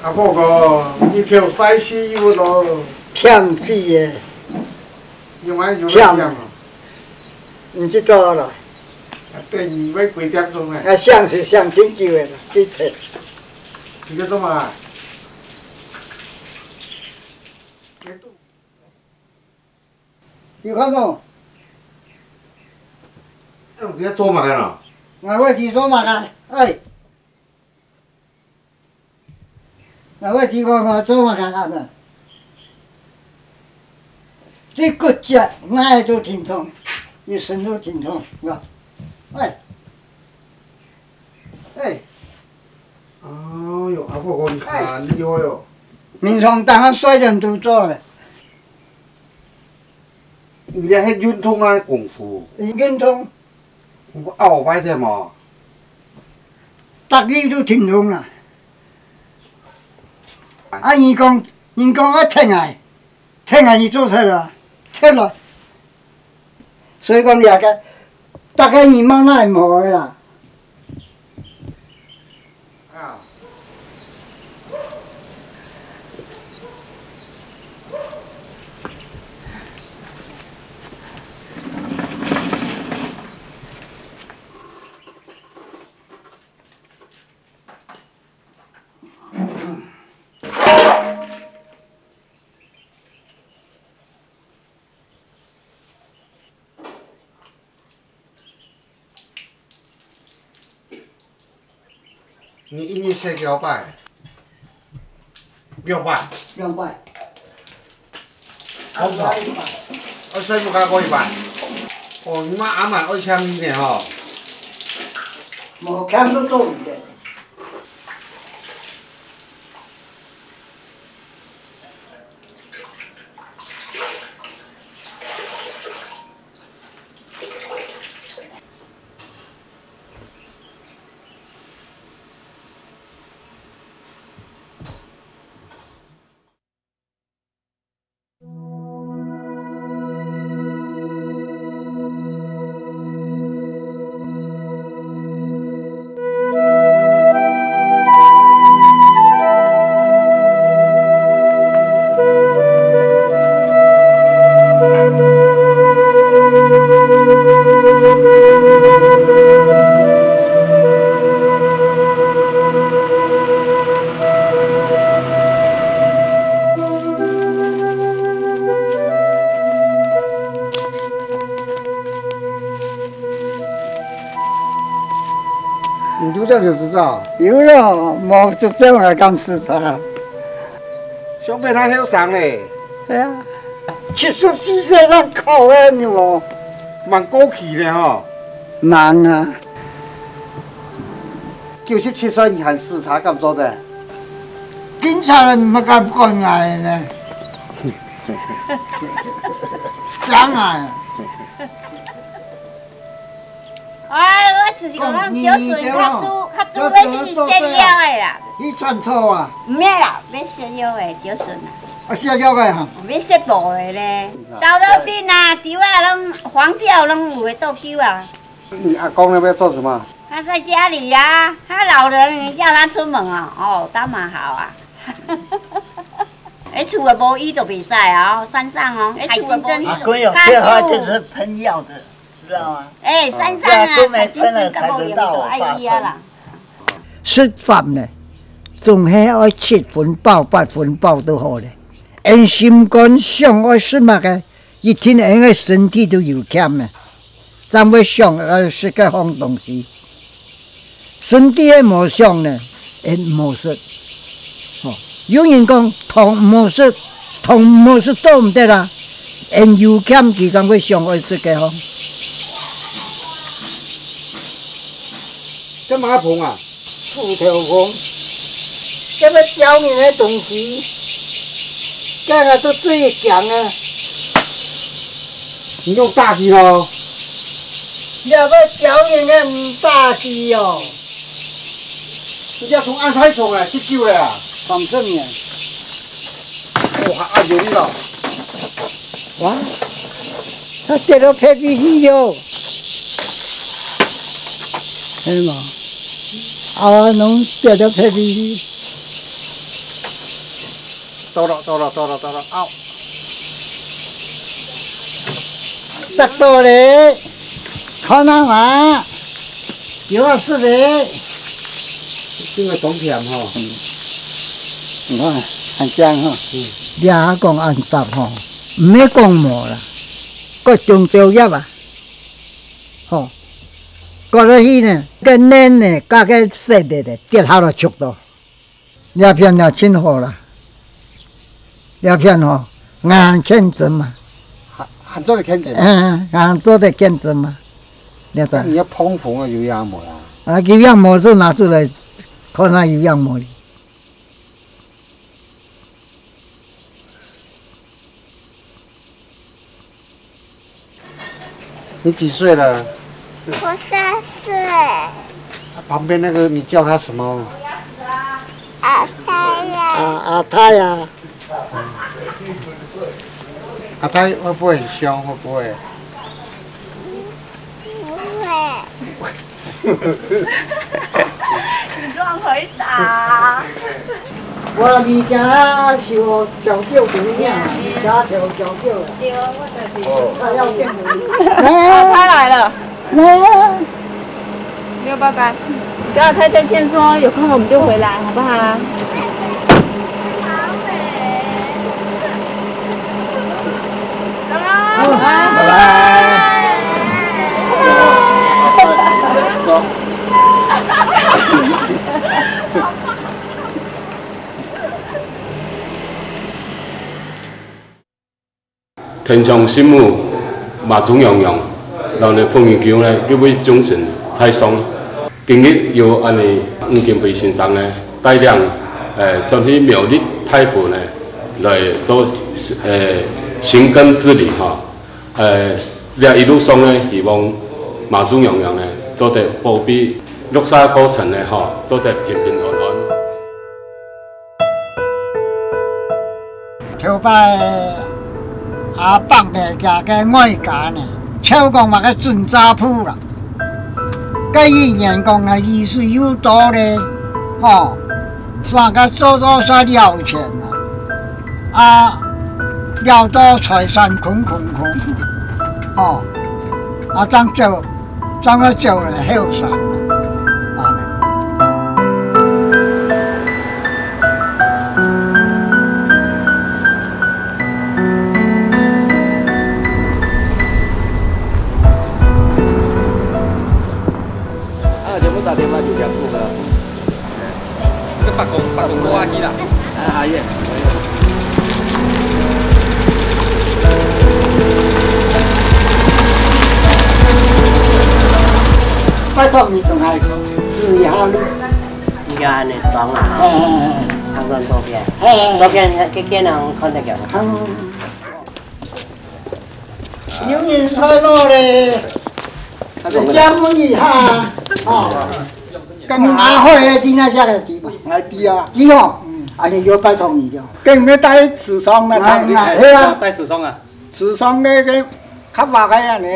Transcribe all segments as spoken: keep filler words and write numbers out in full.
阿哥哥，你頭晒死有咯？忝死耶！用啊用啊忝啊！毋知做了。啊，對，你會幾點鐘啊？啊，想是想真久的了，真忝。你在做嘛？ 你看喏，你在做麼个呢？𠊎會知做麼个？哎，𠊎會知講𠊎做麼个啊？這骨節哪都疼痛，一身都疼痛，是吧？哎。 哎。哎喲，阿婆講你很厲害哦。平常當下睡人都做了。你這係運動啊，功夫？運動。拗壞忒無？逐日都疼痛啊。啊，人講，人講愛疼𠊎，疼𠊎你做出來，出來。 所以講這个，逐个人嘛哪會無个啦。你一日食幾多擺？兩擺。兩擺。好不好？愛睡不夠過一擺。哦，你媽阿蠻愛請你呢吼。無請都做毋得。 你讀這就知道？有咯，無讀這還敢視察？相比他後生咧。哎呀，七十四歲正考个，你無？蠻過氣咧吼。蠻啊。 九十七歲你還視察敢做得？警察人毋敢管𠊎呢。驚啊！哎，𠊎就是講，哦，你，少孫較煮，較煮，你對無？少孫較做得啊。愛去食藥个啦。你傳錯啊！毋免啦，愛食藥个，少孫啊。啊，食藥个哈。毋免食補个咧。豆仔餅啊，豬啊，攏黃豆攏有个倒酒啊。 你阿公那邊做什麼？他在家裡呀，他老人，你叫他出門哦，哦，當然好啊。哎，厝个無醫都袂使哦，山上哦，哎，厝个無醫，阿公有這，他就是噴藥的，知道嗎？哎，山上啊，哦，對啊，都沒噴了才能到我爸噴。愛醫啊啦。食飯呢，總係愛七分飽、八分飽都好咧。𫣆心肝想愛食麼个，一定𫣆个身體都有欠个，正會想愛食該項東西。身體係無想呢，𫣆無食。吼，有人講糖毋好食，糖毋好食做毋得啊，𫣆有欠佢正會想愛食該項。 這麼个膨啊？樹頭膨，這个鳥人个東西，這个都最強啊！你用大支咯？這个鳥人个毋大支哦。你這從安排蟲啊，去救了啊？三十年。 哇，啊，有力咯。哇，佢跌到白皮皮喲。係嘛？啊，攏跌到白皮皮。到了，到了，到了，到了，啊！跌到咧。 看啊嘛，有啊，是的。這个當甜吼。嗯。你看，還香哈。嗯。這下講恁雜吼，毋係講無啦，各種作業啊，吼，割落去呢，該嫩呢，甲該細粒个跌下來觸到。 這片也盡好啦。這片吼，𠊎還欠針嘛。還，還做得欠針啊？嗯，嗯，𠊎還做得欠針嘛。這个。那你要膨風啊，有影無啦？啊，有影無就拿出來，看下有影無哩。 你幾歲了？我三歲。啊，旁邊那個你叫他什麼？阿泰呀。啊，阿泰呀。阿泰會不會很兇？會不會？不會。 亂回答。我物件是有上少一點，物件就上少啦。對，我就是。哦。啊，要見面。來啊。哦，他來了。來啊。六八八。你跟阿泰再見，說有空我們就回來，好不好？ 拜拜。天上聖母，媽祖娘娘，然後呢，福音宮呢，一位眾神在上。今日由恁呢吳金輝先生呢，帶領，呃，轉去苗栗大湖呢，來做，呃，尋根之旅哈。 呃，這一路上呢，希望媽祖娘娘呢，做得保庇，六儕過程呢，吼，做得平平安安。頭擺阿伯呢，佢个外家呢，就講麼个準查埔啦。該一年講啊，雨水又多咧，吼，煞个做到煞了錢啊。 啊，了到財產空空空，吼，啊，正走，正愛走了後山啊。啊，全部打電話就講過了。 這伯公，伯公過去啦。啊，好遠。拜託你同𠊎指一下路。你看恁呢爽啊，吼。嘿，嘿，嘿。看看照片。嘿，嘿，嘿。照片，這，這人看得見。嗯。 有人在無咧？借問一下，吼。跟阿輝个在哪隻个地方？𠊎知啊。知吼？嗯。啊，你就拜託你了。跟你們帶池上那，哎，哎，係啊。帶池上啊。池上个，个較遠个恁呢，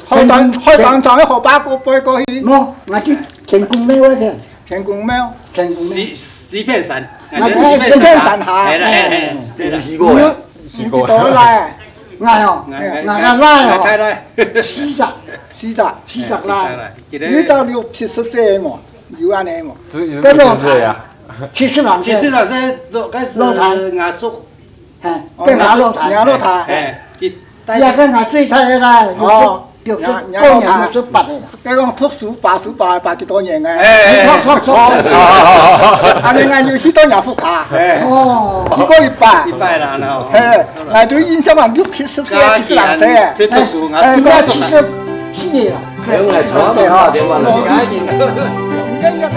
海端，天，海端庄个河壩過，背過去。無，𠊎去天公廟該片。天公廟。天公廟。西，西片山，啊，感覺西片山下。西片山下。係啦，係啦，係啦。有去過呀。 你，你幾多來？𠊎哦，𠊎，𠊎，𠊎，𠊎來哦。𠊎太太。四十，四十，四十來。哎，四十來。你到六七十歲無？有恁呢無？這，這，這，這，這樣。七十來歲。七十來歲，就開始老太。𠊎叔哎，哦，變雅樂塔。雅樂塔，哎，哎，佢帶這个雅最大个啦，哦，六十，六十，六十八个啦。該講讀書，把書把，把幾多年个？哎，哎，哎，讀書，讀書。哦，哦，哦，哦，哦。恁樣，恁樣有幾多年福卡？哎。哦。超過一百。一百啦，喏。哎，𠊎對印象嘛，六七十歲，七十零歲。這讀書，哎，哎，七十四个啦。 不用了，床上打電話了。這對人家个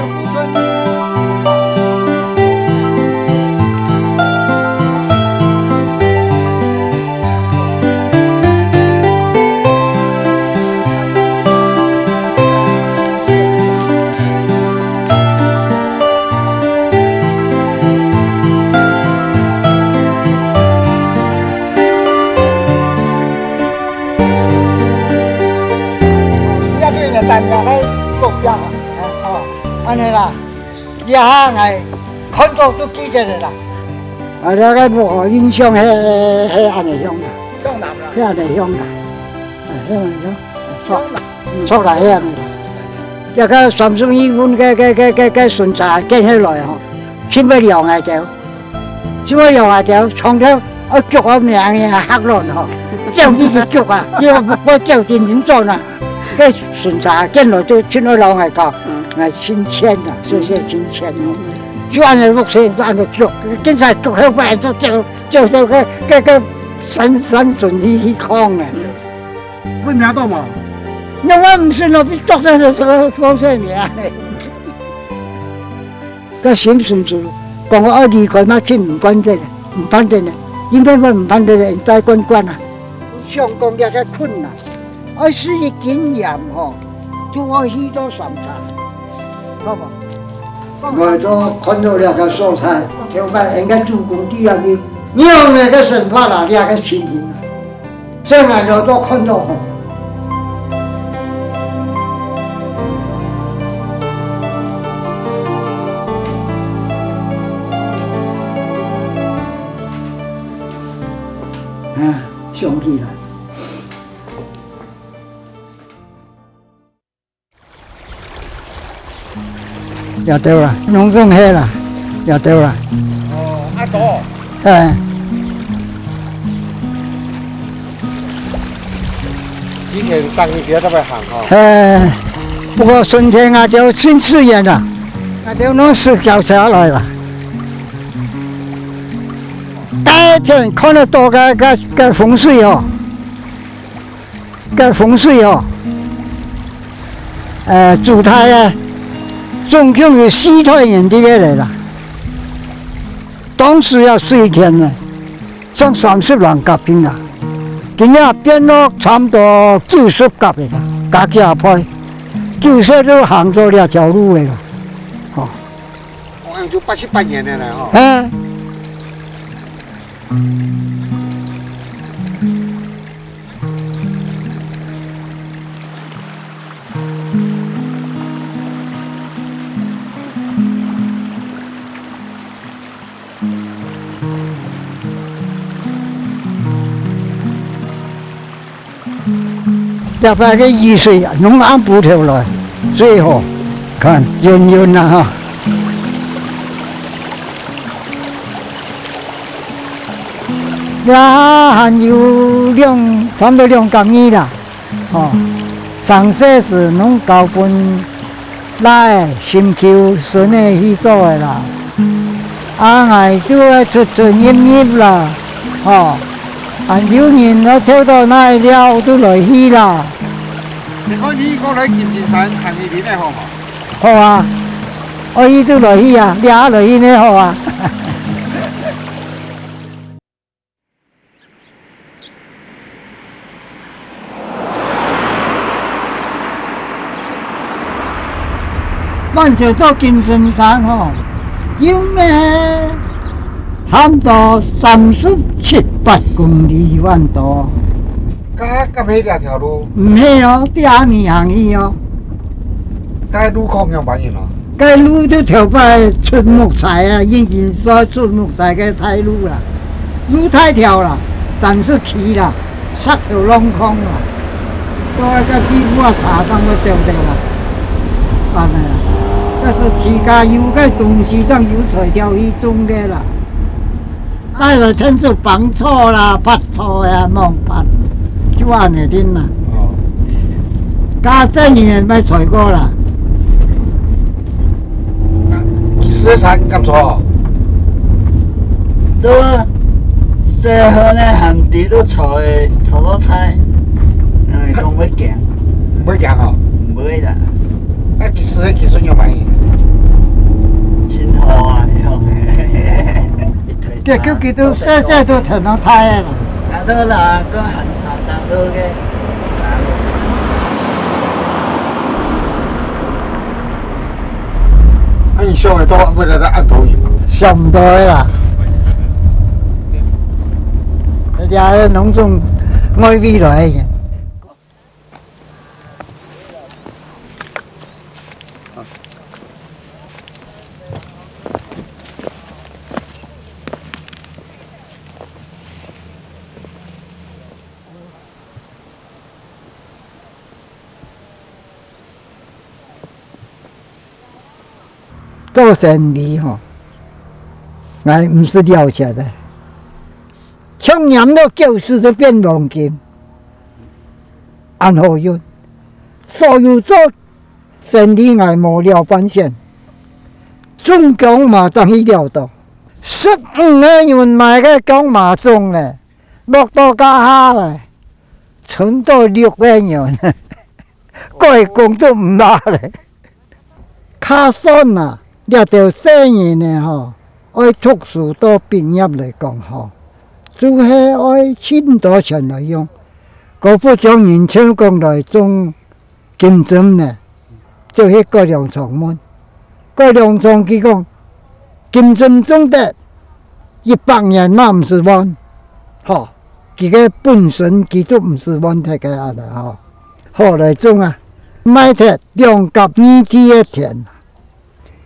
國家啊，哦，恁樣啦，這下𠊎看到都記得了啦。啊，這个我印象係，係恁樣樣啦，向南啦。係恁樣樣啦，哎，向南樣，著，向南。著啦，係恁樣啦。這个三十一分个，个，个，个，个巡查見起來吼，盡會量个就。 就會用啊，就長條，啊，腳啊，命啊，嚇亂吼，照你个腳啊，你毋好照定定轉啊。該巡查見了就盡會摎𠊎講，嗯。𠊎親切啊，謝謝親切哦。嗯。就恁樣屋先，就恁樣腳，警察腳後背就照，照，照該，該，該山，山順去，去看啊。嗯。會摸到嗎？那我毋信咯，被捉到這个風水名。 該先生就講我愛離開嘛，去毋管得了，毋辦得了，因為我毋辦得了，人帶管管啊。想講這个困難，愛是一經驗吼，就愛去到審查，好無？我都看到這个所在，就把人家做工地啊，你，你有那个生活啦，這个情形啊。 所以𠊎兜都看到吼。啊，想起來。 這兜啦，攏總係啦，這兜啦。哦，恁多。哎。以前當時特別行吼。哎，不過春天啊，就盡自然啦，啊，就攏係轎車來啦。該片看得到个，个，个風水哦。 个風水哦，呃，祖代啊，總共有四代人佇該來啦。當時啊，水田呢，正三十零甲平啦，今日變到差毋多九十甲个啦，加加倍，九十都行到這條路个啦，吼。哦，就八十八年个啦，吼。哎。 這擺个雨水啊，攏暗晡頭來，最好，看，潤潤啊哈。 這下還有兩，差毋多兩甲二啦，吼，成世時攏交分倈仔、心臼、孫仔去做个啦。啊，𠊎就愛出出入入啦，吼，還有人愛走到哪位了，都來去啦。你看你過來金針山行一遍仔好無？ 好啊，愛去就來去啊，這下來去呢好啊。慢走到金針山吼，有咩？差毋多三十七八公里遠多。 該，該毋係這條路？毋係哦，第二年行去哦。該路況仰般形哦？該路就頭擺出木材啊，已經說出木材个大路啦，路大條啦，但是起啦，石頭弄空啦，到該个地步啊，茶當會掉掉啦，恁樣啦。但是自家有个東西，正有材料去種个啦。帶來天主幫助啦，發財啊，望發，就恁樣定啦。哦。加這年也賣菜過啦。幾時才敢做？都細漢个行地都炒个，炒到大，嗯，講會驚。毋會驚哦？毋會啦。啊，幾時，幾時有買？新頭啊，你講。結果佢都細細都聽到大个啦。啊，對啦，都很少聽到个。 啊，你想會到未來个安到去無？想毋到个啦。這農村外圍來个。做生理吼，𠊎毋識了解个，像拈到狗屎就變黃金，恁好運。所有做生理𠊎無了半仙，種薑嫲正去了到，十五個銀買个薑嫲種咧，落到該下咧，存到六個銀。 該工作毋罅咧。較算啊，這兜細人仔吼，愛讀書到畢業來講吼，就係愛盡多錢來用，姑不將人就講來種金針呢，就去割良場問。 該良場佢講，金針種得一百年嘛毋使換，吼，佢个本身佢都毋使換忒个恁樣吼。好來種啊，賣忒兩甲二地个田，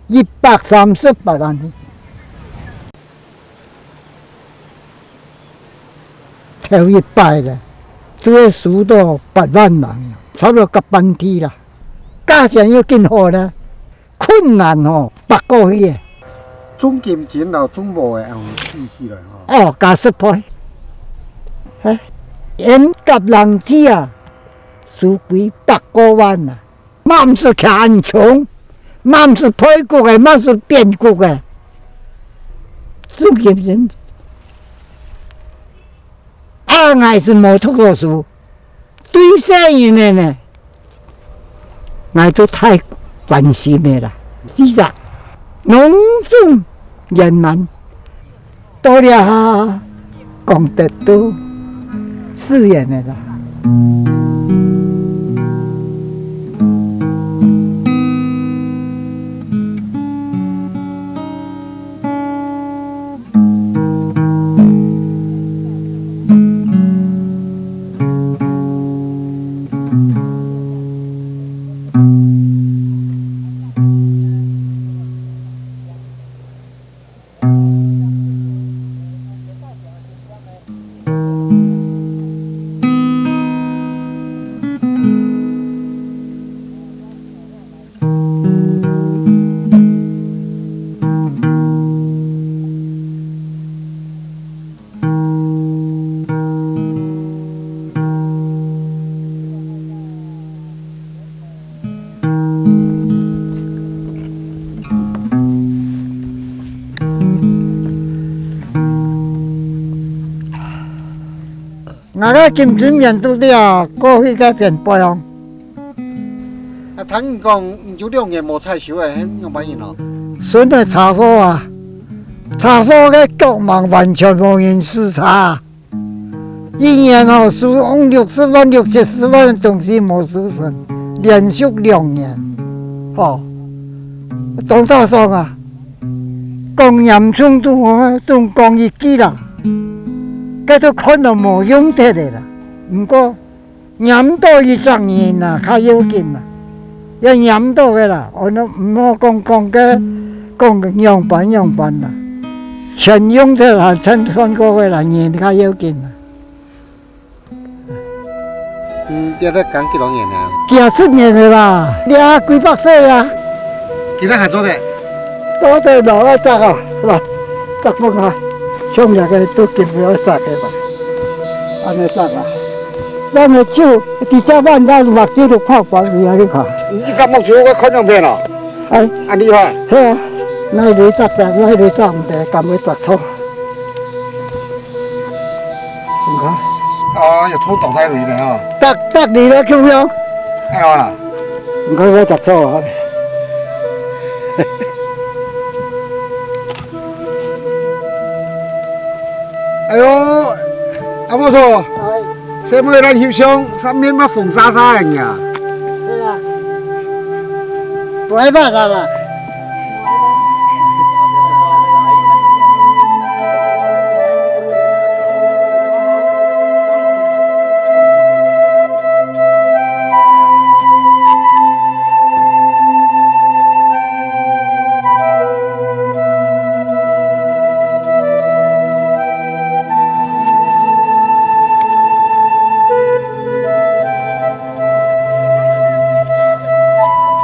一百三十八萬。 頭一擺咧，就會收到八萬銀，差不多甲半地啦。價錢又緊好咧，困難吼，爬過去个。種金針摎種禾仔，哦，比起來吼。哦，加十倍。嘿，𫣆甲零地啊，收幾百過萬啊。 嘛毋使徛恁長，嘛毋使背骨个，嘛毋使扁骨个。種金針。啊，𠊎係無讀過書，對細人仔呢，𠊎都太關心个啦。其實，攏總圓滿。 到這下講得都自然个啦。𠊎个金針園都了，過去該片背哦。啊，聽你講，你就兩年無採收誒，仰般形哦？脣个車禍啊，車禍个腳盲完全無人駛車。 一年哦，收五六十萬、六七十萬个東西無收成，連續兩年，吼，當大爽啊！講嚴重都，都講一句啦，該都看到無用得个啦。毋過，黏到一隻人啊，較要緊啦。 愛黏到个啦，哦，你毋好講講个，講仰般仰般啦。錢用得還趁算過个啦，人較要緊啦。嗯，這个耕幾多年了？幾十年个啦，這幾百歲啊。今仔還做得？做得老愛摘啊，是吧？摘分啊。像這个都根本愛摘个嘛，恁呢摘啊。咱个手，直接挽到目睭都看不見啊，你看。你一隻目睭會看兩遍哦？哎，恁厲害。係啊，那个摘摘，那个摘毋得，敢會摘錯？你看。哦，有偷倒在里面哦。摘，摘你个中央。哎呀。你看我摘錯啊。 哎喲，阿婆說，哎。細妹咱翕相，上面嘛紅沙沙个呀。係啊，白白个啦。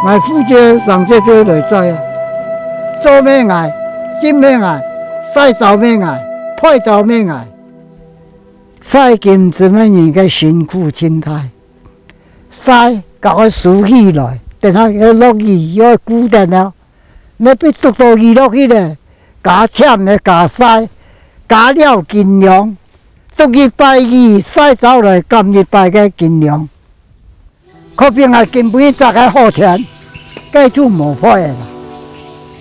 𠊎負責上節就來摘啊，做乜𠊎，浸乜𠊎，曬燥乜𠊎，焙燥乜𠊎。 採金針个人个辛苦盡大，曬，共佢收起來，等下个落雨又會固定了。若被捉到雨落去咧，加忝个加曬，加了斤兩，捉一擺雨，曬燥來減一擺个斤兩。 可比𠊎今晡日摘个好天，該就無焙个啦，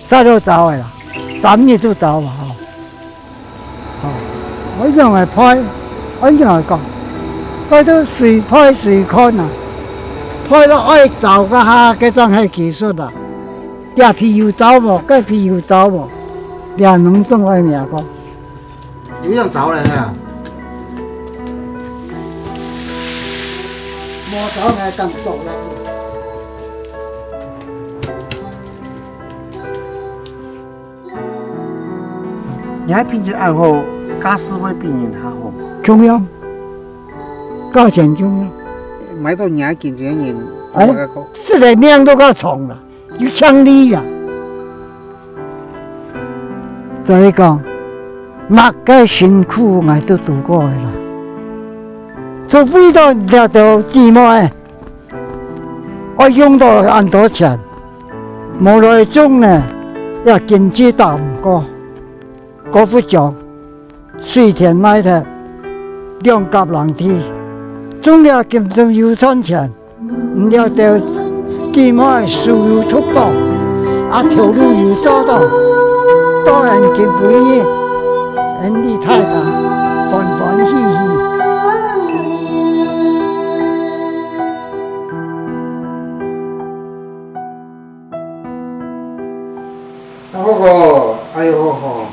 曬到燥个啦，三日就燥啊吼。吼，愛仰仔焙，愛仰仔講，該就隨焙隨看啊，焙到愛燥該下，該正係技術啊。這皮有燥無？該皮有燥無？這攏總愛摸過。 有樣走了呀。無走，𠊎敢走落去。你還品質恁好，價數會比人較好。共樣，價錢共樣。買到你還緊張人，哎，該个，自家命都較長了。 有潛力啊。所以講，麼个辛苦𠊎都度過个啦。就為著這兜姊妹，愛用到恁多錢，無來種呢，也經濟打毋過。 過不久，水田賣忒，兩甲零地，種了金針有賺錢，你兜姊妹收入突飛，啊，頭路有做到，到𠊎今晡日，𠊎俚大家歡歡喜喜。 啊，好好，哎喲，好好，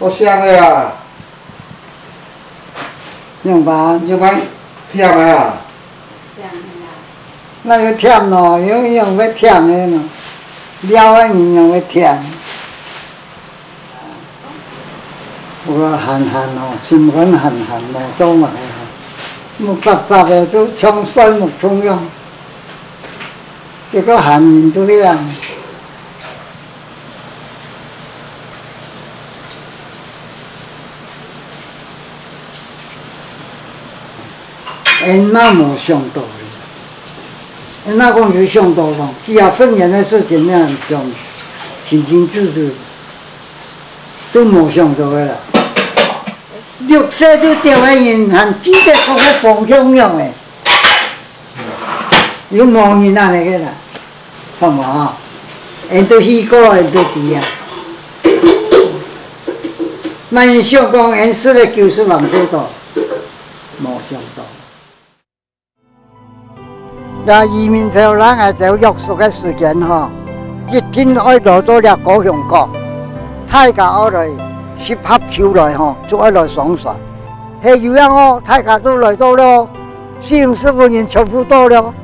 好香个啊！仰般？仰般甜个啊？甜个啊。哪有甜咯？有仰會甜个咯？尞个人仰會甜？有个閒閒咯，心肝閒閒咯，做麼个吼？目瞌瞌个，就像睡目共樣。結果閒人就這樣。 𠊎嘛無想到个。𠊎若講有想到咯，幾下十年个事情，𠊎想清清楚楚，都無想到个啦。六歲就走个人，還記得講个方向樣个。 有無人恁呢个啦？著無吼？𠊎都去過，𠊎都知啊。麼人想講𠊎食了九十零歲都無想到。這移民潮來𠊎兜約束个時間吼，一定愛來到這高雄港，大家愛來集合起來吼，就愛來上船。係有影哦，大家都來到了。 四五十個人全部到了，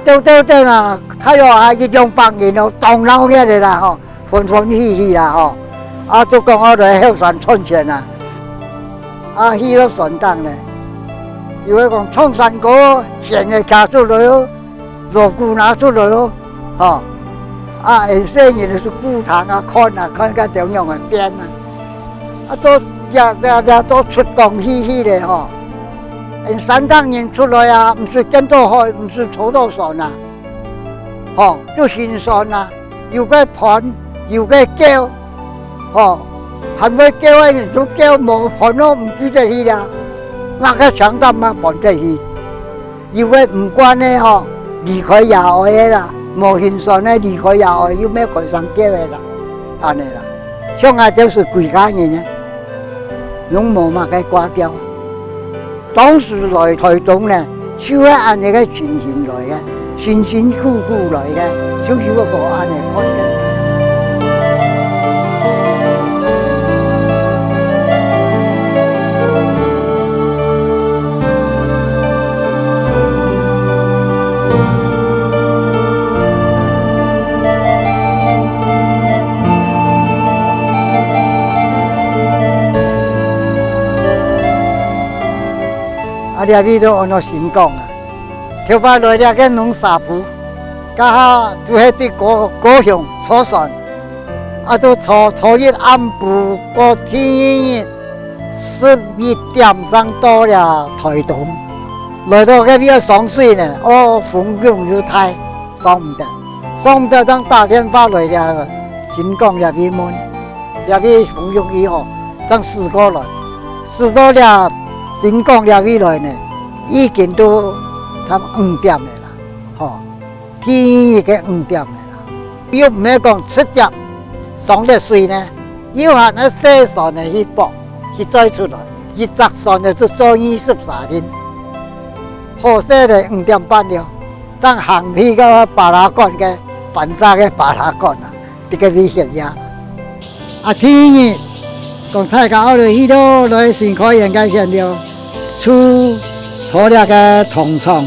到到等啊，大約啊一兩百人哦，當鬧熱个啦吼，歡歡喜喜啦吼。啊，都講愛來後山賺錢啊，啊，去到船頂呢，有个講唱山歌，弦仔擎出來哦，鑼鼓拿出來哦，吼，啊，𠊎細人仔就顧堂啊，看啊，看該點樣个變啊。啊，都這這這都出光熹熹咧吼。𠊎山頂人出來啊，毋使見到海，毋使坐到船啊，吼，就行船啊，有个伴，有个噭，吼，還會噭个人就噭，無伴咯，毋記得去啦。麼个強盜麼个伴得去。 有个毋慣个吼，離開爺哀个啦，無行船个離開爺哀，又毋會開聲噭个啦，恁呢啦。像𠊎兜係歸家人呢，攏無麼个掛吊。當時來臺東呢，就係恁呢个情形來个，辛辛苦苦來个，就有个恁呢款个。 啊，這位都安到新港啊，頭擺來這个農沙埔，這下都係對高高雄坐船，啊，都坐坐一暗晡，過第二日 十一點正到了臺東，來到該位上水呢，哦，風浪又大，上毋得，上毋得，正打電話來了，新港這位問，這位風浪以後，正駛過來，駛到了新港這位來呢，已經都差不多五點了啦，吼。 第二日个五點了啦，又毋係講直接上了水呢，又還愛細船仔去駁，去載出來，一隻船仔就載二十儕人，好勢咧五點半了，正行去該巴拉館个，板車个巴拉館啊。 這个危險呀。啊，第二日，講大家愛來去咯，來新開園該片了，就坐這个同窗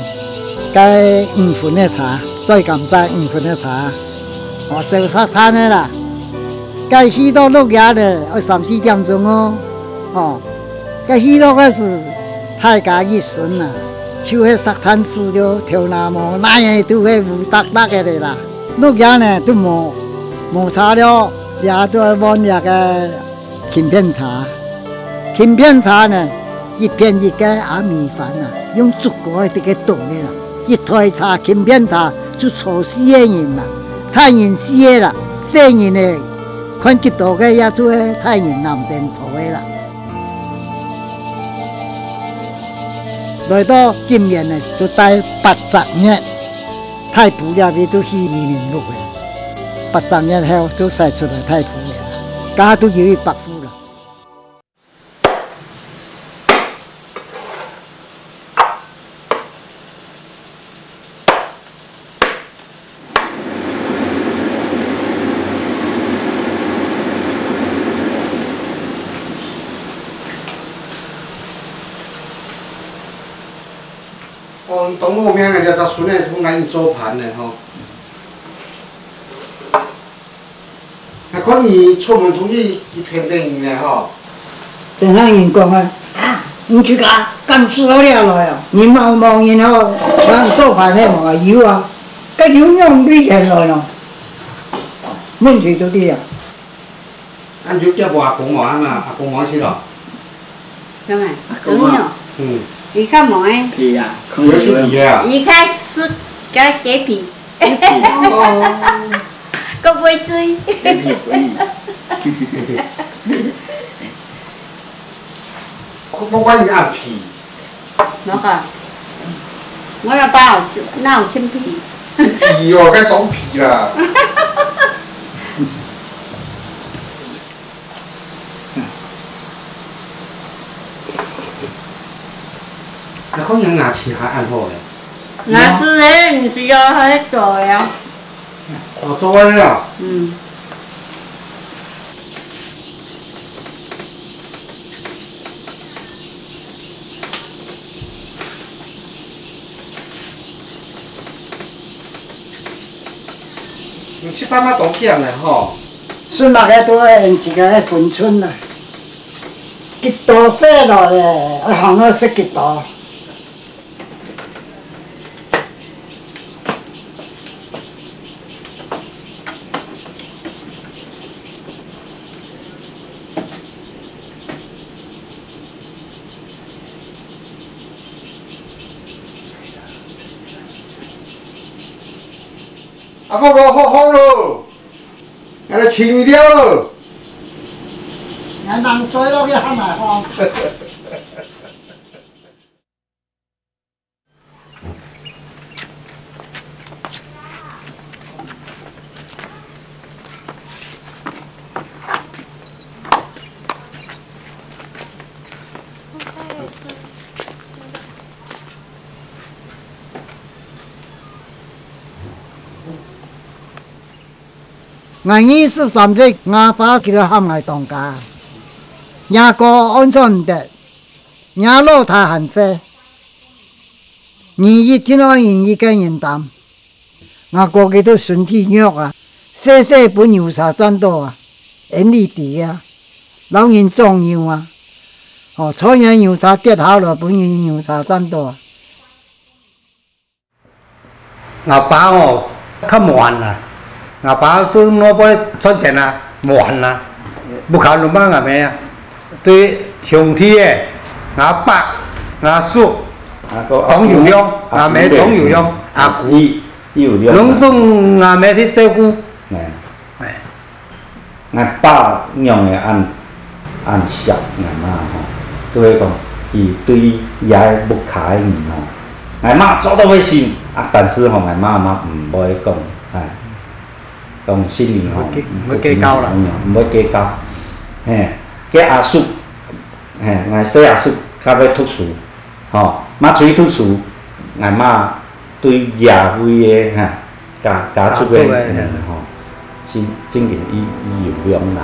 个五分个車，最甘在五分个車，哦，燒石炭个啦。該去到鹿野咧，愛三四點鐘哦，哦。 該去到个時，大家一身啊，就係石炭子了，頭那毛，哪樣都係烏答答个咧啦。鹿野呢，都無，無車了，也都愛換這个輕便車。輕便車呢，一片一个阿米凡啊，用竹篙个這个擋个啦。一台車，輕便車就坐四个人啦，大人四个啦，細人呢，看幾多个也就係大人男丁坐个啦。 來到今年呢，就戴八十年，大埔這位都去移民屋个。八十年後就徙出來大埔个，家都有一百戶了。哦，你當好命个，這隻孫仔通來你做伴呢吼。 𠊎看你出門出去一片片雲呢吼。等下人講啊，啊，你自家敢試到這來哦？你莫望人吼，人做飯个無啊，有啊，該有樣比人來咯。問題就對啊。啊，你就叫我阿公無啊嘛，阿公無去咯。 當然，阿公啊。朋友，嗯。你看無誒？皮啊，有一皮啊。你看是該雞皮。哦。夠不會追？可以，可以。我，我管你阿皮。無啊，我老爸有，哪有青皮？皮哦，該種皮啦。 啊，看人牙齒還恁好咧。牙齒咧，毋係愛去做个啊。哦，做个了。嗯。 你食飯嘛當儉个吼。食麼个都愛用自家个分寸啊。幾多歲了咧，愛行到食幾多。 你食飯嘛當阿福哥，好風咯，𠊎來尋你了咯。𠊎人追落去還來風。 𠊎二十三歲，吾爸佢就喊𠊎當家，若哥安全毋得，若老弟還細，人一定愛人一个人擔。吾哥佢都身體弱啊，細細分牛車佔到啊，恩俚知啊，摎人掌牛啊，哦，坐人牛車跌下來，分人牛車佔到啊。 吾爸哦，較慢啊。吾爸都拿杯賺錢啊，慢啊。毋敢攏罵吾姆啊。對兄弟誒，吾伯、吾叔，啊，个當有用，阿姑，吾姆當有用，阿姑，阿姑，有用啊。攏總吾姆去照顧。哎。哎。 𠊎爸仰會恁，恁惜𠊎媽吼，就係講，佢對這个屋下个人吼，𠊎媽做到會心，啊，但是吼，𠊎媽媽毋會講，哎，講心裡吼，毋會計，毋會計較啦。毋會計較。嘿，該阿叔，嘿，𠊎細阿叔較會讀書，吼，嘛出去讀書，𠊎媽對這位个，哈， 家，家族个，家族个，嗯，吼，真，真正伊，伊有量啦。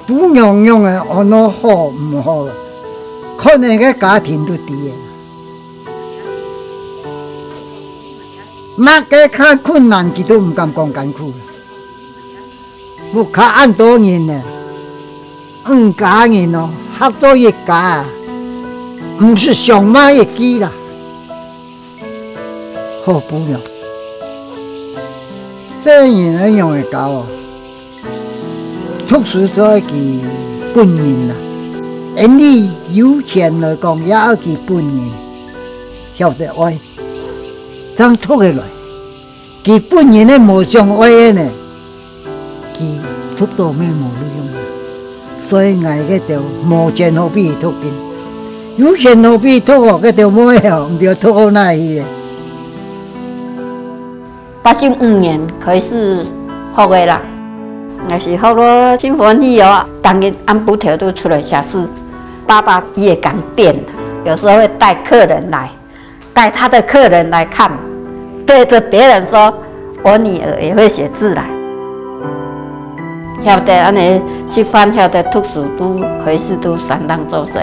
餔娘娘个安到好毋好，看𠊎个家庭就知个。麼个較困難，佢都毋敢講艱苦。 屋下恁多人呢，五家人哦，合做一家啊，毋使相罵一句啦。好餔娘，細人愛仰會教哦？讀書就愛佢本人啦，恩俚有錢來講，也愛佢本人曉得愛，正讀得來。 佢本人係無想愛个呢，佢讀到乜無路用。所以𠊎該兜無錢好比讀經，有錢好比讀哦，該兜無愛哦，毋知讀到哪去咧。八十五年開始學个啦，𠊎是學到盡歡喜哦，逐日暗晡頭都出來寫字。爸爸佢也敢點，有時候會帶客人來。 帶他的客人來看，對著別人說：「我女兒也會寫字啦。」曉得恁呢食飯，曉得讀書，都開始都相當做事。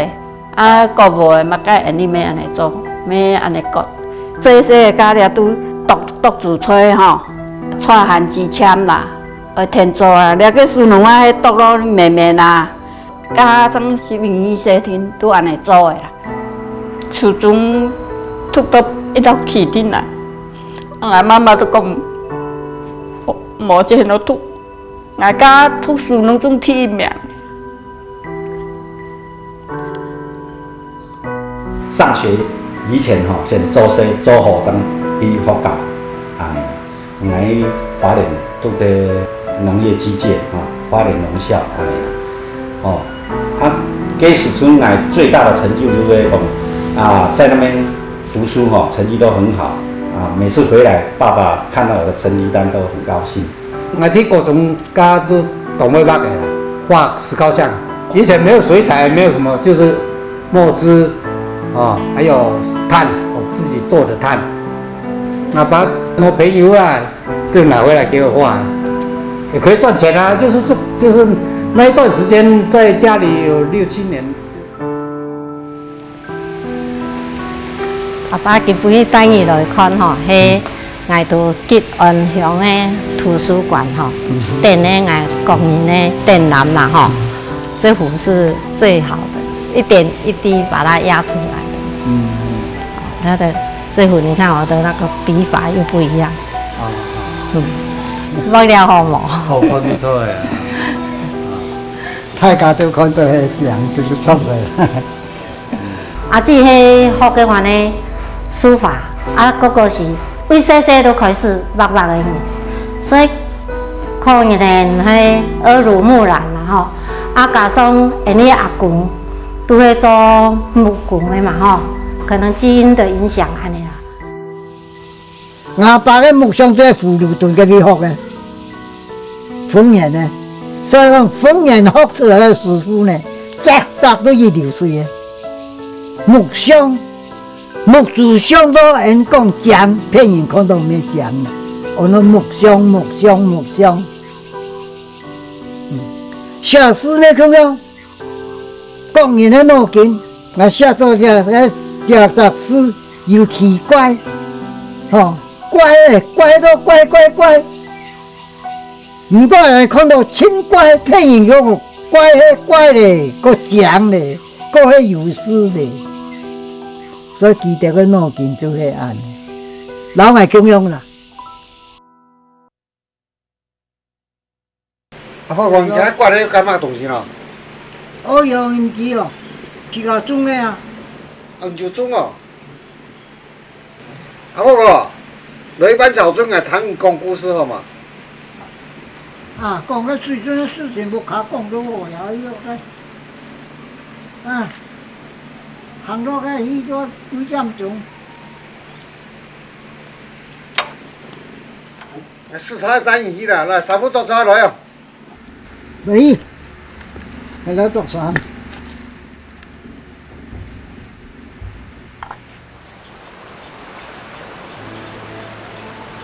啊，割禾个嘛，該恁呢乜恁呢做，乜恁呢割。細細个家裡都剁，剁子菜吼，菜還煮簽啦，愛添做啊，這个樹農啊，係剁到綿綿啊。 家長十一二世定都恁呢做个啦。初中讀到一落起定來，𠊎媽媽都講，無，無錢好讀，𠊎家讀書攏總第一名。上學以前吼，先做事做好正去學校，恁呢。 𠊎花蓮讀个農業機械啊，花蓮農校恁呢啦。哦，啊，該時陣𠊎最大的成就就係講，啊，在那邊讀書吼，成績都很好，啊，每次回來，爸爸看到我的成績單都很高興。𠊎在高中家都當會畫个啦，畫石膏像。以前沒有水彩，沒有什麼，就是墨汁，哦，還有炭，我自己做的炭。那把我朋友啊， 就拿回來給我畫，也可以賺錢啊。就是這，就是那一段時間在家裡有六七年。阿爸今晡日帶你來看吼，係𠊎在吉安鄉个圖書館吼，展个𠊎個人个展覽啦吼，這幅是最好的，一點一滴把它壓出來的。嗯，它的這幅你看我的那個筆法又不一樣。 啊，嗯，畫了好無？好，畫不錯呀。大家都看到係這樣，就是錯个。啊，這係學个話呢，書法，啊，哥哥是對細細都開始畫畫个人，所以可能係耳濡目染啦吼。啊，加上𠊎个阿公都係做木工个嘛吼，可能基因的影響恁樣啦。 吾爸个木匠就係葫蘆墩該位學个，豐原个。所以講，豐原學出來个師傅呢，隻隻都一流水个。木匠，木珠匠到𠊎講靚，別人看到毋係靚啦。哦，該木匠，木匠，木匠。嗯，寫字呢，共樣， 講人个腦筋，𠊎寫到這，這，這隻字又奇怪，吼，怪欸，怪到怪怪怪。毋過人看到盡怪，別人講怪係怪咧，過靚咧，過係有詩咧。所以佢兜个腦筋就係恁呢，摎𠊎共樣啦。 阿婆講，你今日割个幹嘛東西呢？哦，用音機哦，自家種个啊。啊，你就種哦。阿婆講，來一班小村啊，聽你講故事好嗎？啊，講个水圳个事情，無較講到好了，又个，啊，行到个去到幾點鐘。 食茶站起啦，來，衫褲著著來哦。喂，還來著衫。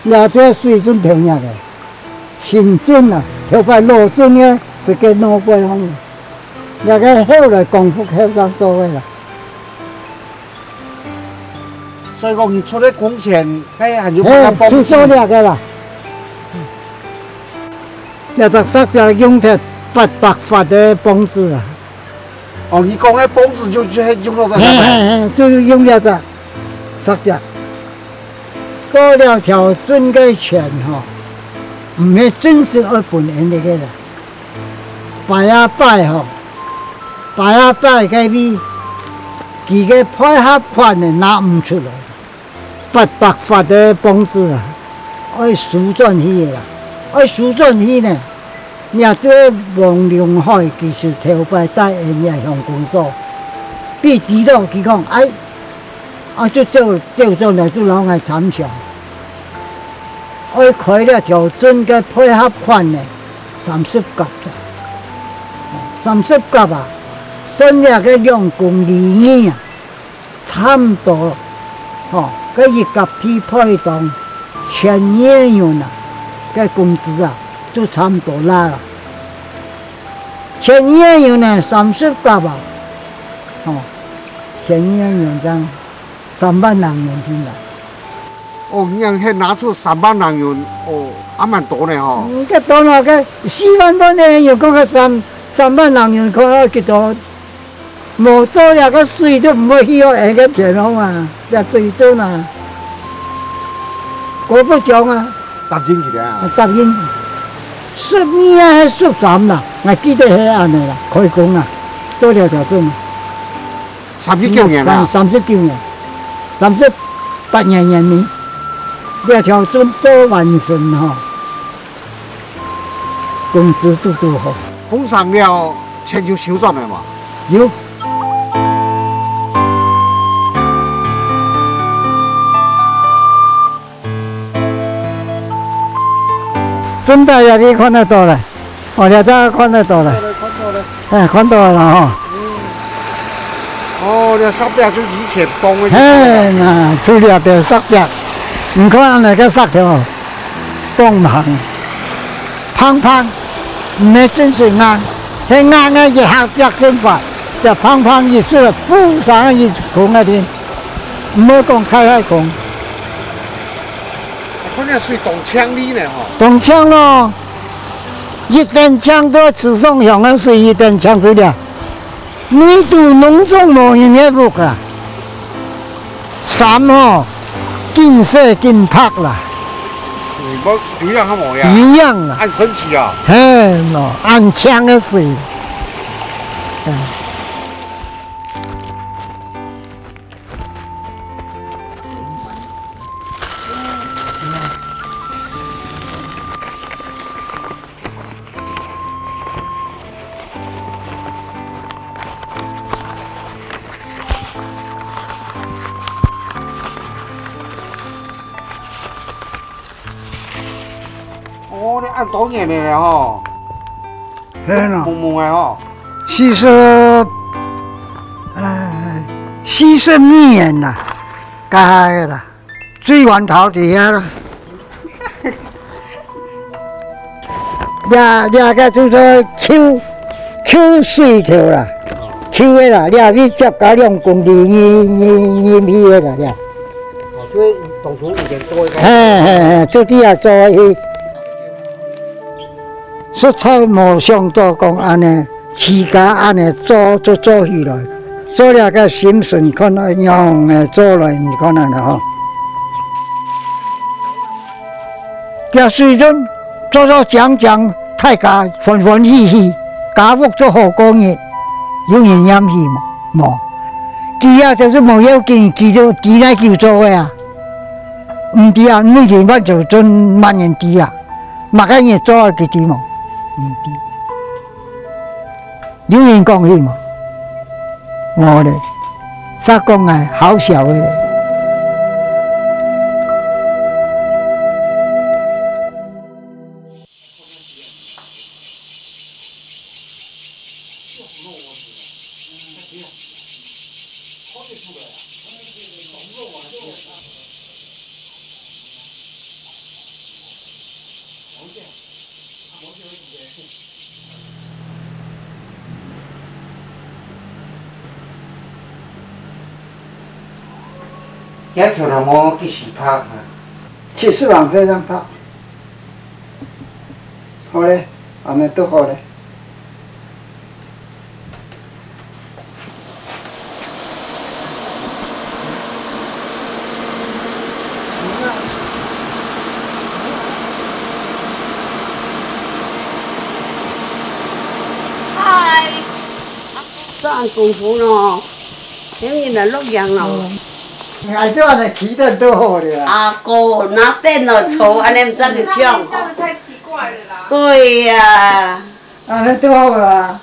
這隻水圳頭那个，新圳啊，頭擺老圳个，係个老鬼項。這个後來光復後正做个啦。 所以講，你出个工錢，該還有辦法幫助。嘿，就做這个啦。這隻石壁用忒八百發个磅子啊。哦，你講个磅子就，就係用到該个。嘿，嘿，嘿，就係用這隻石壁。做這條圳个錢吼，毋係正式愛分𠊎兜个啦。 擺啊擺吼，擺啊擺該位，佢个配合款呢拿毋出來，八百發个磅子啊，愛收轉去个啦，愛收轉去呢，若做王龍海其實頭擺帶𠊎兜鄉公所，佢知道佢講，哎，啊，就走，走轉來就摎𠊎參詳。 愛開這條圳个配合款呢，三十甲，三十甲啊，算這个兩公里二啊，差毋多，吼，該一甲地配當千二銀啊，該工資啊，就差毋多啦啦。千二銀呢，三十甲啊，吼，千二銀正三萬零銀定啦。 哦，你還拿出三萬零銀，哦，還蠻多呢吼。嗯，該多了，該四萬多呢，又講个三，三萬零銀，看愛幾多？無做這个水都毋會去到𠊎个田項啊，這水圳啊。我不講啊。答應佢个啊。答應。十二啊，還十三啦，𠊎記得係恁呢啦，開工啊，做了條圳啊。 三十九年啊。三，三十九年，三十八年年尾，這條圳做完成吼，工資堵堵好。工程了，錢就收轉來嘛。有。真个呀，你看得到了，哦，這隻看得到了。看到了，看到了。哎，看到了吼。哦，這石壁就以前當个。嘿，那，除了這石壁，你看恁呢个石頭，當硬，碰碰，毋係真實硬，係硬个一下壁先發，這碰碰一時了，噗聲一空个天，毋好講開開空。 看這水當淨俐呢吼。當淨咯，一等淨到池上鄉个水，一等淨水了。泥土攏總無人个屋啊。衫吼，緊洗緊曝啦。你無有樣還無樣？有樣啦。恁神奇啊！嘿咯，恁淨个水。嗯。恁多年了吼，係咯。濛濛个吼。四十，哎，四十年啦，該个啦，最源頭底下啦。這，這个就做舊，舊水頭啦，舊个啦，這位接加兩公里，你，你，你，你个啦，這。哦，就係當初以前做个。嘿，嘿，嘿，就底下做个。 實在無想到講恁呢，自家恁呢做就做起來，做了个心神看愛仰般做來，你看恁呢吼。這水準做到靚靚，大家歡歡喜喜，家屋做好過日，有人嫌棄無？無。佢啊，就是無要緊，佢就知哪久做个啊。毋知啊，每日晚就準萬人知啊。 麼个人做啊，佢知無？毋知。有人講起無？無咧，煞講啊，好笑个咧。這條路無幾時拍啊？七十萬歲正拍。好咧，恁呢都好咧。 嗨，做恁功夫咯，今日來錄影咯。嗯，𠊎就恁呢企等都好了啊。阿哥，那邊咯，坐，恁呢毋知去唱吼。對呀。 啊，恁都好啦。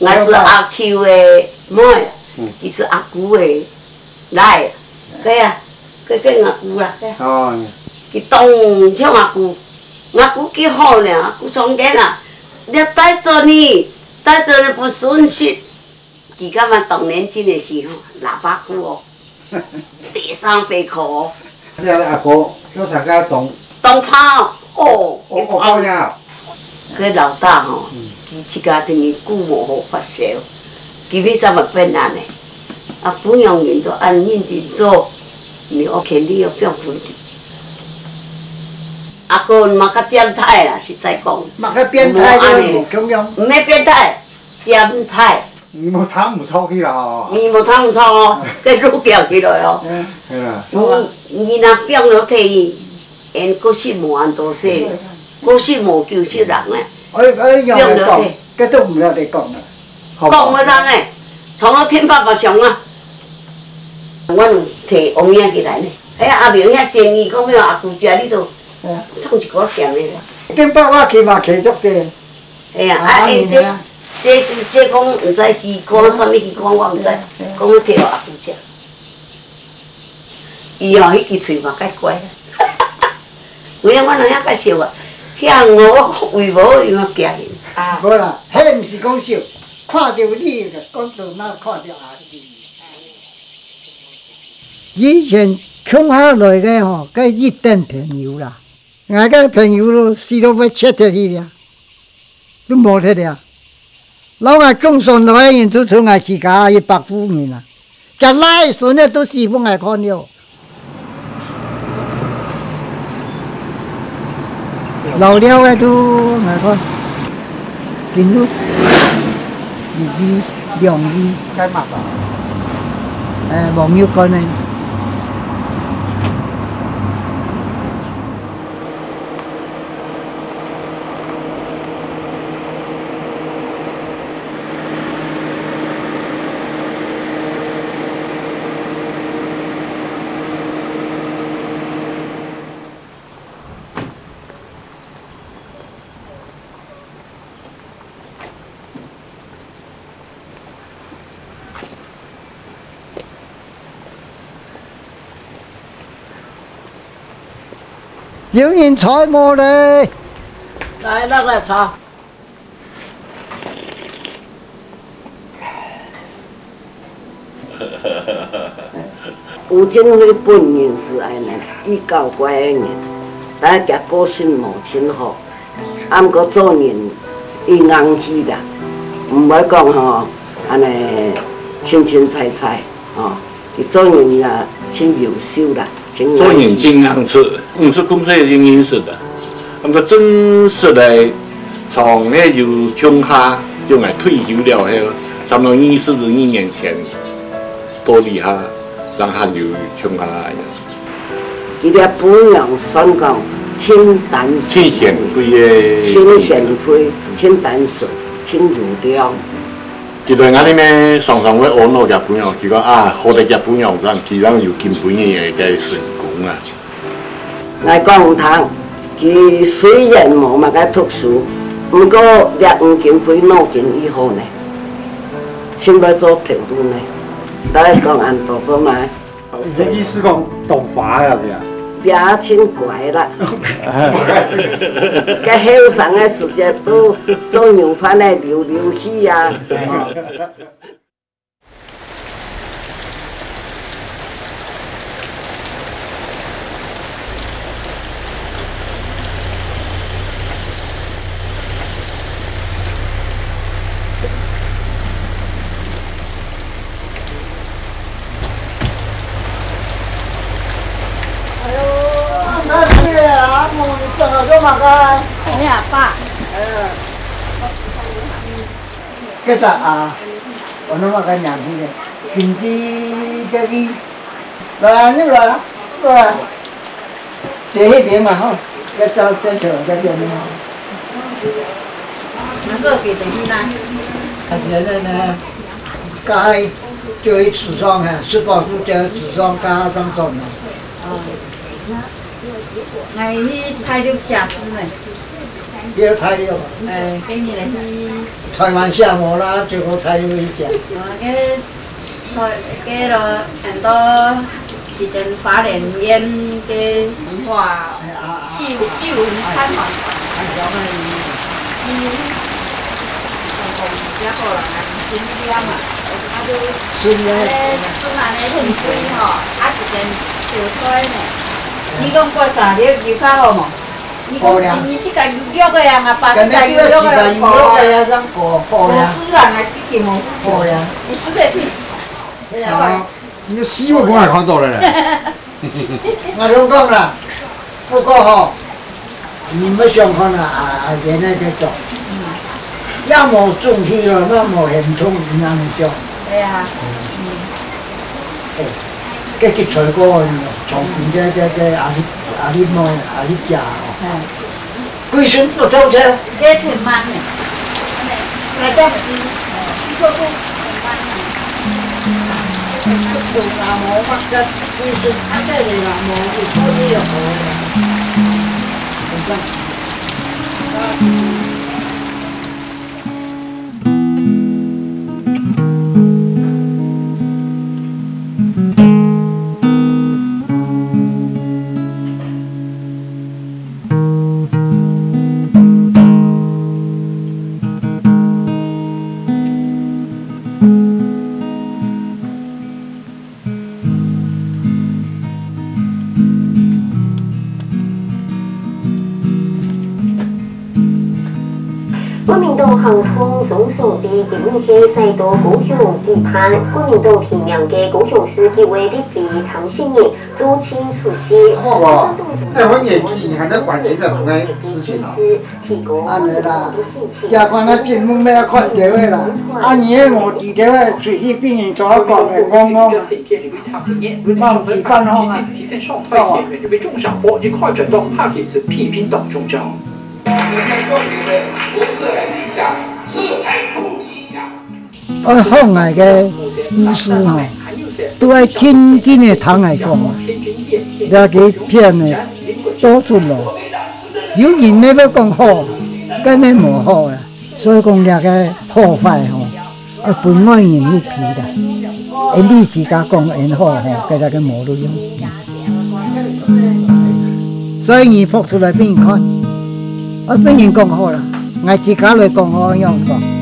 𠊎係阿舅个妹，嗯。佢係阿姑个倈，對啊，佢叫阿姑啦，對啊。哦。佢當像阿姑，阿姑幾好呢，阿姑常見啊，你帶走你，帶走你不損失。 佢感覺當年輕个時候，喇叭鼓哦，飛上飛下哦。你阿哥，做啥个當當怕哦，哦，哦，哦呀。該老大吼，嗯。佢自家等於顧無好發燒，佢為啥物變恁呢？啊，姑娘人都恁認真做，你屋企你要放分佢。阿哥嘛較變態啦，實在講。嘛較變態都無共樣。毋係變態，變態。 你無聽毋著去啦吼。你無聽毋著哦，該錄掉起來哦。嗯。係啦。你，你若放落去，因個性無恁多勢，個性無九十人呢。哎，哎，用來講，放落去。該都毋曉得講啦。講毋通呢，從頭天爸爸上啊。我用提王爺起來呢。哎呀，阿明遐生意，講要阿姑姐你都，嗯。唱一个鹹的啦。天爸爸去嘛，去足濟。 哎呀，啊，啊，哎，這，明白。這就，這講毋知魚乾，啥物魚乾我毋知，嗯，嗯。講要提予阿姑食。伊哦，彼支喙嘛，蓋乖。有影我兩下介紹啊，遐我胃無好，伊嘛驚去。啊。無啦，彼毋是講笑，看著你就講到若看著阿姨。以前共下來个吼，該一等朋友啦。 𠊎个朋友都死到要絕忒去了，都無忒了。摎𠊎共上來个人，就賰𠊎自家一百戶人啊，厥倈孫仔都死分𠊎看了。老了个都𠊎看，今都一位、兩位，該嘛吧。哎，網友講呢。 有人在無咧？來，落來坐。 胡振輝本人係恁呢，佢搞怪个人，但係佢個性無盡好，啊，毋過做人佢硬氣个，毋會講吼，恁呢清清采采，吼，佢做人啊，盡優秀啦，盡硬氣。做人盡硬氣，毋係講說一定認識个，毋過真實个，從該有共下，就𠊎退休了後，差毋多二十二年前，到這下。 正還有像恁樣。佢个餔娘算講盡單純，盡賢惠个。盡賢惠，盡單純，盡優良。其實𠊎兜呢，常常會阿𧩣厥餔娘，佢講啊，好得厥餔娘正，佢正有今晡日个成功啊。 𠊎講你聽，佢雖然無麼个讀書，毋過這五金對腦筋已好呢，盡會做頭路呢。大家講恁多做麼个？意思講當花啊，對啊。佢盡乖啦。該後生个時節都做牛販个溜溜去啊。 哎喲，恁熱啊，阿姆，你轉來做麼个？哎呀，爸。呃。 該隻啊，我那麼个年輕人，平地个地，來啊，你來啊，來啊，坐那邊嘛吼，該坐，再坐，再坐那邊。那是給等你啦。啊，現在呢，該就一起上啊，吃飽就就一起上，該上班呢。哦。 𠊎去大陸寫詩呢。去大陸啊？哎，今年來去。台灣寫無啦，最好大陸去寫。哦，該，該咯，很多以前花蓮縣个文化，哎，啊，啊，藝，藝文餐館。哎，了解。嗯。 你講過啥？你有較好無？你講，好呀。你，你自家有約个啊，阿爸自家有約个，有約个啊，正過，好呀。無事啦，𠊎自己無事。好呀。你是不是？對啊。啊，你死我看也看到了嘞。 𠊎都講啦，不過吼，你毋好想看啊，啊，啊，原來該種，也無中氣咯，也無很痛，你哪能講？對啊。哎，該去吹過，從前該，該，該阿里，阿里妹，阿里姐吼。嗯。 歸身都走忒。該忒慢呢。來，這樣子，一個步很慢呢。有若無，或者歸身，啊，該有若無，有做你就好了。就這樣子。國民黨行政總書記今日係再到高雄舉辦國民黨提名个高雄市議會立委參選人 周清出席。好無？哎，我年紀，你還在關心這種个事情啊？恁呢啦，也看啊節目，也看著个啦。啊，你也無知著个，出去畀人做講个，戇戇啊，放屁放風啊，好無？ 愛學𠊎个意思吼，都愛緊緊个聽𠊎講啊。這个片呢，多出來，有人呢要講好，根本無好啊。所以講這个好壞吼，愛分外人去批的。𠊎自家講𠊎好吼，該个無路用。所以你拍出來畀人看。我分人讲好了，我自家来讲好，恁样讲。